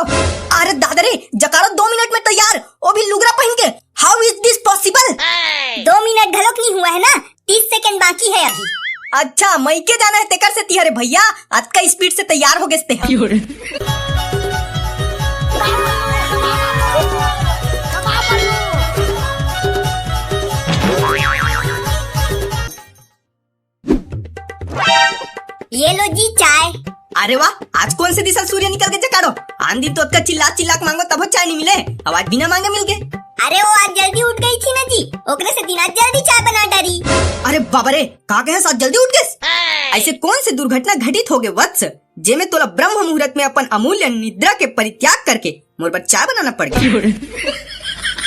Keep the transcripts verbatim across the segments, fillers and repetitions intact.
अरे दादा रे, जकाड़ो दो मिनट में तैयार, वो भी लुगरा पहन के। How is this possible? दो मिनट घलोक नहीं हुआ है ना, तीस सेकंड बाकी है अभी। अच्छा, मइके जाना है तेकर से तिहरे भैया, अतका स्पीड से तैयार हो गेस ते ह। ये लो जी चाय। अरे वाह, आज कौन से दिशा सूर्य निकल के जकाड़ो? आन दिन तो अतका चिल्ला चिल्ला के मांगो तभो चाय नहीं मिले, अब आज बिना मांगे मिल गए। अरे वो आज जल्दी उठ गई थी ना जी, ओकरे से दिन आज जल्दी चाय बना डारी। अरे बाबा रे, का कहे साथ जल्दी उठ गेस? ऐसे कौन से दुर्घटना घटित हो गए वत्स, जेमे तोला ब्रह्म मुहूर्त में अपन अमूल्य निद्रा के परित्याग करके मोर बर चाय बनाना पड़ गया?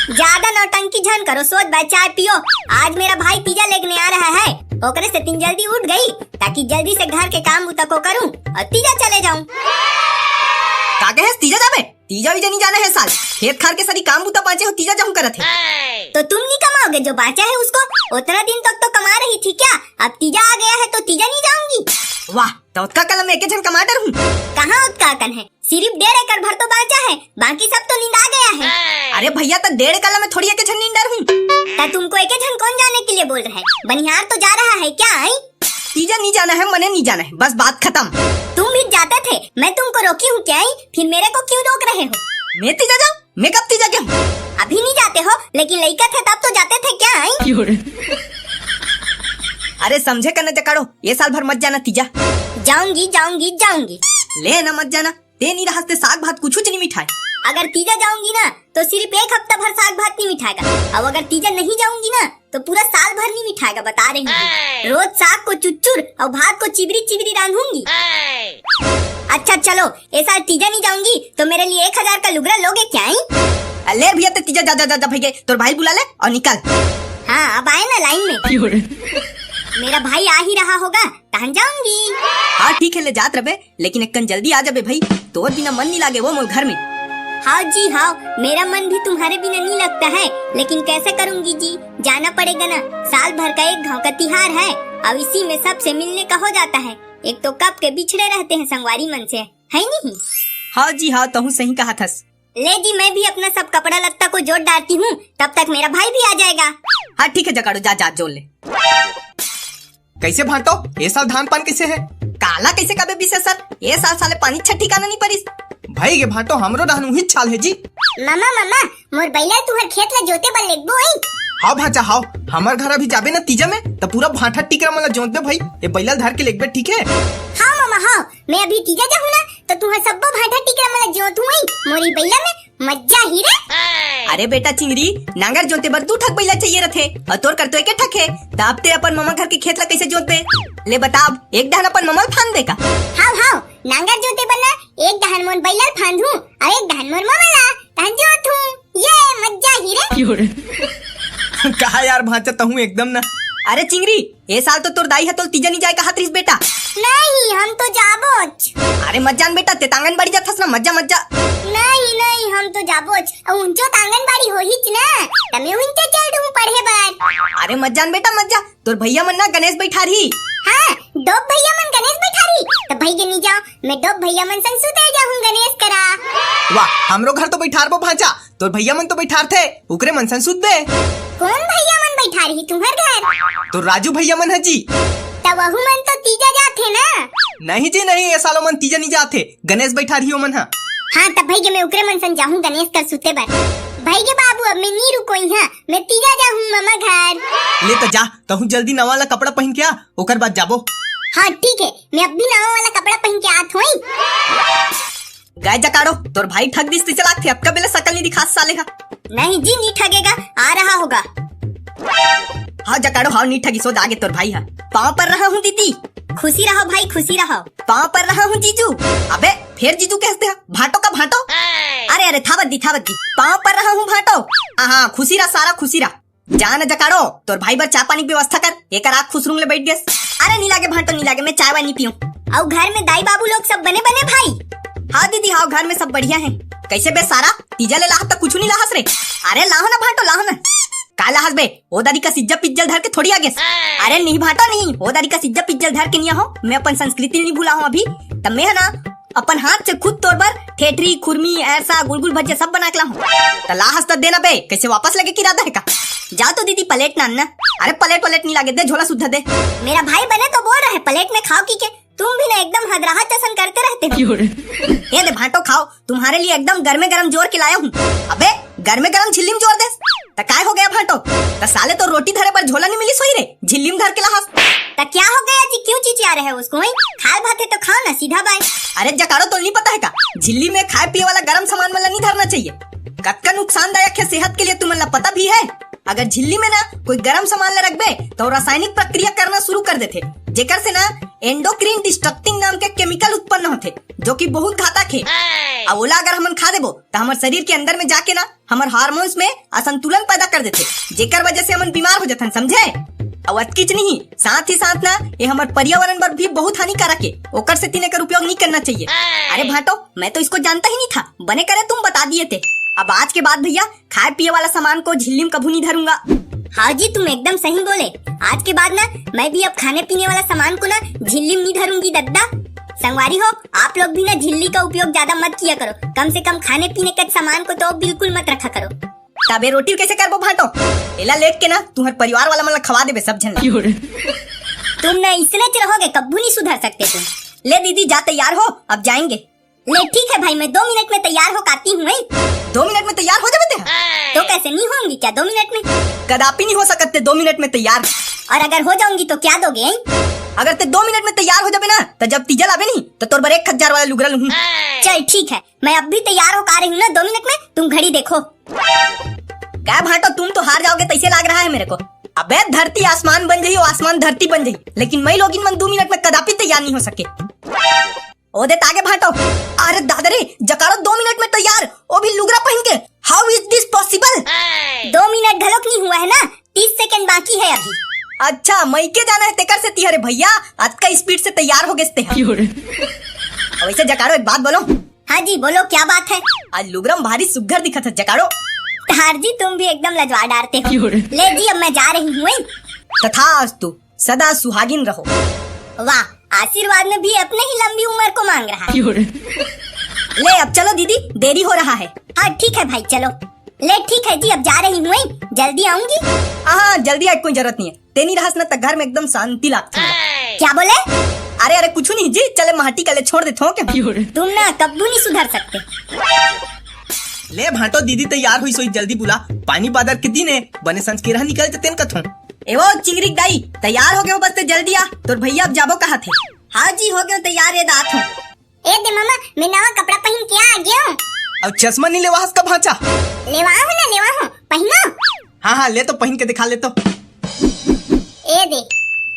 ज्यादा नौटंकी झन करो, सोच भाई चाय पियो। आज मेरा भाई तीजा लेगने आ रहा है, ओकरे से तीन जल्दी उठ गई ताकि जल्दी से घर के काम बुता को करूं और तीजा चले जाऊं। का कहे तीजा जाबे? तीजा वीजा नहीं जाना है साल, खेत खार के सरी काम बुता बांचे हो तीजा जाऊं करत है। तो तुम नहीं कमाओगे जो बांचा है उसको? उतना दिन तक तो कमा रही थी क्या? अब तीजा आ गया है तो तीजा नहीं जाऊंगी। वाह, तो ओतका कलम में एके झन कमा डरहूं। कहाँ ओतका कन है? सिर्फ डेढ़ एकड़ भर तो बांचा है, बाकी सब तो निंदा गया है। अरे भैया, तो डेढ़ कलम में थोड़ी एके झन निंदर हूँ। तो तुमको एके झन कौन जाने के लिए बोल रहा है? बनिहार तो जा रहा है क्या, आई? तीजा नहीं जाना है, मने नहीं जाना है, बस बात खत्म। तुम भी जाते थे, मैं तुमको रोकी हूँ क्या, आई? फिर मेरे को क्यों रोक रहे हो? मैं तीजा जाऊं? मैं कब तीजा गया हूँ? अभी नहीं जाते हो, लेकिन लइका थे तब तो जाते थे क्या, आई? अरे समझे करना जकाड़ो, ये साल भर मत जाना तीजा। जाऊंगी, जाऊंगी, जाऊंगी। ले ना मत जाना, ते नहीं रहस ते साग भात कुछ नहीं मिठाए। अगर तीजा जाऊंगी ना तो सिर्फ एक हफ्ता भर साग भात नहीं मिठाएगा। अब अगर तीजा नहीं जाऊंगी ना तो पूरा साल भर नहीं मिठाएगा, बता रही हूँ। रोज साग को चुच्चुर और भात को चिबरी चिबरी रांधूंगी। अच्छा चलो, ये साल तीजा नहीं जाऊंगी तो मेरे लिए एक हजार का लुगरा लोगे क्या, आई? ले भैया, ते तीजा जा, जा, जा, जा भैया, तोर भाई बुला ले और निकल। हाँ, अब आए ना लाइन में। मेरा भाई आ ही रहा होगा, तहन जाऊंगी। हाँ ठीक है, ले जात रबे, लेकिन एक कन जल्दी आ जाबे भाई, तोर बिना मन नहीं लागे वो मोर घर में। हाँ जी हाँ, मेरा मन भी तुम्हारे बिना नहीं लगता है, लेकिन कैसे करूंगी जी, जाना पड़ेगा ना। साल भर का एक गांव का तिहार है, अब इसी में सबसे मिलने का हो जाता है। एक तो कब के बिछड़े रहते हैं संगवारी मन से, है नहीं? हाँ जी हाँ, तहूँ सही कहा थस। ले जी, मैं भी अपना सब कपड़ा लत्ता को जोड़ डालती हूँ, तब तक मेरा भाई भी आ जाएगा। हाँ ठीक है जकाड़ो, जा जा जोड़ ले। कैसे भांटो, ये साल धान पान कैसे है? काला कैसे कबे बिसे सर, ये साल साले पानी अच्छा ठिकाना नहीं परिस। भाई के भांटो, हमरो डहन उही चाल है जी। मामा, मामा, मोर बैला तुहर खेत ला जोते बर लेगबो, आई? हाव भांचा हाव, हमर घर अभी जाबे ना तीजा में, त पूरा भांठा टीकरा मन ला जोतबे भाई, ये बैला धर के लेगबे, ठीक है? हाव मामा हाव, मैं अभी तीजा जाहूँ ना, तो तुहर सब्बो भांठा टीकरा मन ला जोतहूँ, आई? मोरी बैला में मज्जा ही रे। अरे बेटा चिंगरी, नांगर जोते बर दू ठक बैला चाहिए रथे, और तोर कर तो एके ठक है। त अब ते अपन ममा घर के खेत ला कैसे जोतबे? ले बताब, एक डहन अपन ममा ल फांद दे का? हाव हाव, नांगर जोते बर ना एक डहन मोर बैला ल फांदहूँ, और एक डहन मोर ममा ला, तहन जोतहूँ। ये मज्जा ही रे। कहा यार भांचा, तहूँ एकदम ना। अरे चिंगरी, ए साल तो तोर दाई ह तोल तीजा नहीं जाए कहत रहिस बेटा। नहीं, हम तो जाबोच। अरे मत जान बेटा, ते त आंगनबाड़ी जाथस ना, मत जा, मत जा। नहीं, नहीं, हम तो जाबोच। अउ उंचो त आंगनबाड़ी होहीच ना, तमे उंचे चल दूँ पढ़े बर। अरे मत जान बेटा, मत जा, तोर भैया मन ना गणेश बैठारही। हाँ, डोब भैया मन गणेश बैठारही, त भई के नहीं जाओ, मैं डोब भैया मन संग सुते जाहूँ गणेश करा। वाह, हमरो घर तो बैठारबो भांचा, तोर भैया मन तो बैठारथे, उकरे मन सन सुत दे। कौन भैया मन बैठारही तुम्हर घर? तो राजू भैया मन ह जी। त वहू मन तो तीजा जाथे ना? नहीं जी नहीं, ए सालो मन तीजा नहीं जाथे, गणेश बैठारही ओमन ह। हाँ, तब भई के मैं उकरे मन सन जाहूँ गणेश कर सुते बर। भई के बाबू, अब मैं नी रुकोई हाँ, मैं तीजा जाहूँ ममा घर। ले त जा, तहूँ जल्दी नवा ला कपड़ा पहिन के आ, ओकर बाद जाबो। हाँ ठीक है, मैं अब भी नवा वाला कपड़ा पहिन के आत होई। गाय जकाड़ो, तोर भाई ठग दिस तइसे लागथे, अतका बेला सकल नहीं दिखास साले हा। नहीं जी, नहीं ठगेगा, आ रहा होगा। हाँ जकाड़ो, हाँ नहीं ठगिस, वो आगे तोर भाई हा। पाँव पर रहा हूँ दीदी। खुशी रहो भाई, खुशी रहो। पाँव पर रहा हूँ जीजू। अबे फेर जीजू कहते हैं, भांटो का भांटो। अरे अरे, थावत दी, थावत दी, पाँव पर रहा हूँ भांटो। हाँ, खुशी रहा सारा, खुशी रहा। जा न जकाड़ो, तोर भाई बर चाय पानी के व्यवस्था कर, एकर आँख खुसरुंग ले बैठ गेस। अरे नी लागे भांटो, नी लागे, मैं चाय वाय नी पीऊं। अउ घर में दाई बाबू लोग सब बने बने भाई? हाँ दीदी, हाँ घर में सब बढ़िया है। कैसे बे सारा, तीजा ले लाहत त कुछु नी लाहस रे। अरे लाहो ना भांटो, लाहो ना। का लाहस बे, ओ दारी का सिज्जा पिज्जल धर के थोड़ी आ गेस। अरे नहीं भांटो नहीं, ओ दारी का सिज्जा पिज्जल धर के नी आहो, मैं अपन संस्कृति नी भुला हूँ अभी। त मैं है ना अपन हाथ से खुद तोर बर ठेठरी, खुरमी, ऐरसा, गुलगुल भज्जा सब बना के लाहूं। त लाहस त देना बे, कइसे वापस लगे के इरादा हे का? जा तो दीदी, प्लेट ना आनना। अरे प्लेट व्लेट नहीं लागे, दे झोला सुद्धा दे। मेरा भाई बने तो बोल रहे प्लेट में खाओ की के, तुम भी ना एकदम हदराहा चसन करते रहते हो। ये दे भांटो खाओ, तुम्हारे लिए एकदम गर्मे गरम जोर के लाया हूँ। अबे गर्मे गरम झिल्ली में जोर देस, त काय हो गया भांटो? त साले तो रोटी धरे बर झोला नहीं मिली सोई रे, झिल्ली में धर के लाहस। त क्या हो गया जी, क्यों चिचिया रहे हो उसको? वही खाल भात है तो खाओ ना, सीधा बाय। अरे जकाड़ो, तो नहीं पता है का, झिल्ली में खाए पिए वाला गरम सामान मन ला नहीं धरना चाहिए। कतका नुकसानदायक है सेहत के लिए, तुमन ला पता भी है? अगर झिल्ली में ना कोई गरम सामान ला रखबे तो रासायनिक प्रक्रिया करना शुरू कर देथे, जेकर से ना एंडोक्रिन डिस्ट्रक्टिंग नाम के केमिकल उत्पन्न होथे, जो कि बहुत घातक है। अब ओला अगर हमन खा देबो त हमर शरीर के अंदर में जाके ना हमर हार्मोन्स में असंतुलन पैदा कर देथे, जेकर वजह से हमन बीमार हो जथन, समझे? अउ अतकीच नहीं, साथ ही साथ ना ये हमर पर्यावरण बर भी बहुत हानिकारक है, ओकर सेती एकर उपयोग नहीं करना चाहिए। अरे भांटो, मैं तो इसको जानता ही नहीं था, बने करे तुम बता दिए थे। अब आज के बाद भैया खाए पिए वाला सामान को झिल्ली में कभू नहीं धरूंगा। हाँ जी, तुम एकदम सही बोले। आज के बाद ना मैं भी अब खाने पीने वाला सामान को ना झिल्ली में नहीं धरूंगी दद्दा। संगवारी हो, आप लोग भी ना झिल्ली का उपयोग ज्यादा मत किया करो, कम से कम खाने पीने के सामान को तो बिल्कुल मत रखा करो। तबे रोटी कैसे करबो भांटो? एला लेट के ना तुम्हारे परिवार वाला मन ला खवा देबे सब झन ला। तुम ना इसने च रहोगे, कब्बू नहीं सुधर सकते तुम। ले दीदी जा तैयार हो, अब जाएंगे। ले ठीक है भाई, मैं दो मिनट में तैयार होके आती हूँ। दो मिनट में तैयार हो जाबे ते? तो कैसे नहीं होंगी क्या दो मिनट में? कदापि नहीं हो सकते दो मिनट में तैयार। और अगर हो जाऊंगी तो क्या दोगे? अगर ते दो मिनट में तैयार हो जाबे ना, तो जब तीजा लाबे नहीं तो तोर बर एक हजार वाला लुगरा लूहूं। चल ठीक है, मैं अब भी तैयार होके आ रही हूँ ना, दो मिनट में तुम घड़ी देखो। क्या भांटो, तुम तो हार जाओगे तैसे लाग रहा है मेरे को। अबे धरती आसमान बन जाही, आसमान धरती बन जाही, लेकिन मैं लोगिन मन दो मिनट में कदापि तैयार नहीं हो सके। ओ दे तागे भांटो। अरे दादा रे, जकाड़ो दो मिनट में तैयार, वो भी लुगरा पहन के। How is this possible? दो मिनट घलोक नहीं हुआ है ना, तीस सेकंड बाकी है अभी। अच्छा, मइके जाना है तेकर सेती हरे भैया, अतका स्पीड से तैयार हो गेस ते ह। वैसे जकाड़ो एक बात बोलो। हाँ जी बोलो, क्या बात है? आज लुगरा में भारी सुग्घर दिखत है जकाड़ो। तार जी तुम भी एकदम लजवा डारते हो। ले जी अब मैं जा रही हूँ। तथास्तु। सदा सुहागिन रहो। वाह, आशीर्वाद में भी अपने ही लंबी उम्र को मांग रहा है। ले अब चलो दीदी, देरी हो रहा है। हाँ ठीक है भाई, चलो। ले ठीक है जी, अब जा रही हूँ, जल्दी आऊंगी। हाँ, जल्दी आए कोई जरूरत नहीं है, तेनी रहस न त घर में एकदम शांति लागथे। क्या बोले? अरे अरे कुछ नहीं जी, चले माटी का ले छोड़ देते हो क्या? तुम ना कब्बू नहीं सुधर सकते। ले भांटो, दीदी तैयार हुई सोई, जल्दी बुला, पानी बादर के दिन है, बने संस्केरहा निकल जतेन कथों। ए वो चिंगरी के दाई, तैयार हो गए हो, बस ते जल्दी आ, तोर भैया अब जाबो कहा थे। हाँ जी, हो गए तैयार, ये दात हो। ए दे मामा, मैं नवा कपड़ा पहन के आ गया हूँ। अब चश्मा नहीं लेवा हस का भांचा? लेवा हूँ ना, लेवा हूँ, पहनो। हाँ हाँ, ले तो पहन के दिखा ले तो। ए दे।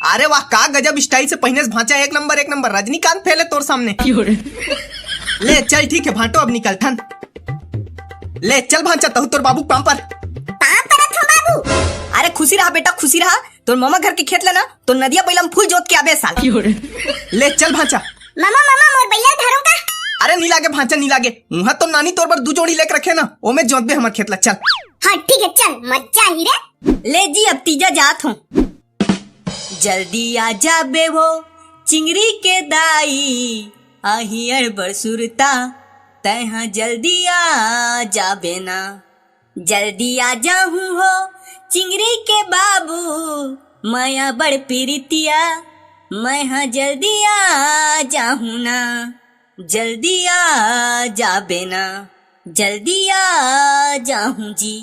अरे वाह, का गजब स्टाइल से पहने से भांचा, एक नंबर, एक नंबर, रजनीकांत फेल है तोर सामने। ले चल, ठीक है भांटो, अब निकलथन। ले चल भांचा, तहु तोर बाबू पांव पर। पांव परत हो बाबू। अरे खुशी रहा बेटा, खुशी रहा, तोर मामा घर के खेत ले ना, तो नदिया बैला में फूल जोत के आबे साल। ले चल भांचा। मामा, मामा, मोर बैला धरो का? अरे नी लागे भांचा, नी लागे, उहाँ तो नानी तोर बर दू जोड़ी लेके रखे ना, ओमे जोतबे हमर खेत ला, चल। हाँ ठीक है, चल, मजा ही रे। ले जी, अब तीजा जात हूँ। जल्दी आ जाबे वो चिंगरी के दाई, आही अड़बड़ सुरता, तैहा जल्दी आ जाबे ना। जल्दी आ जाहूँ हो चिंगरी के बाबू, मया बड़ पीरितिया, मैं हा जल्दी आ जाहूँ ना। जल्दी आ जाबे ना, जल्दी आ जाहूँ जी।